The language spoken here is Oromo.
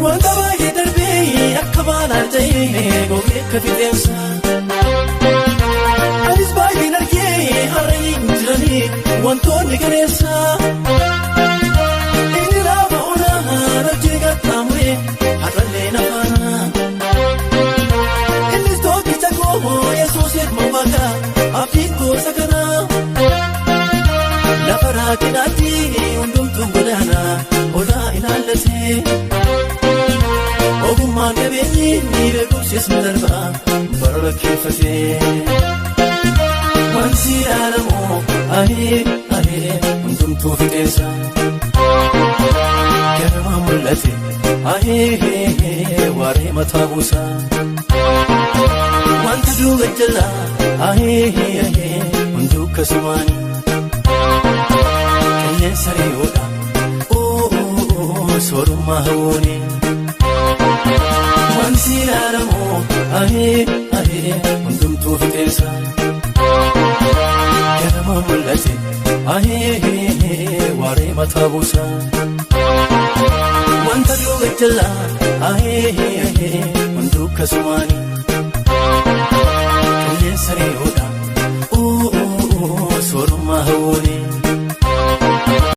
Wanta baay'ee darbee akka baalaa ta'ee gogee akka fixeensa. Anis baay'een argee har'a hin jiranii wantoonni galeessa. Inni lafa onaa hojii qaxxaamuree har'allee nafaana. Innis tokkicha koo Yesuus ilma Waaqaa abdiin gosa kanaa. Lafa raakinaatti hundumtuun godaana odaa ilaallatee. Ogummaan qabeenyi ni beekumsis ni darba bara rakkeeffatee. Wanti ilaalamu ahee ahee hundumtuu fixeensa. Ganamaan mul'ate ahee waaree mataa buusa. Wanta duuba jala ahee hunduu akkasumaani. Qilleensa ree'oodha soorummaa hawwooni. Wanti ilaalamu ahee ahee hundumtuu fixeensa. Ganama mul'ate ahee waaree mataa buusa. Wanta duuba jala ahee hunduu akkasumaani.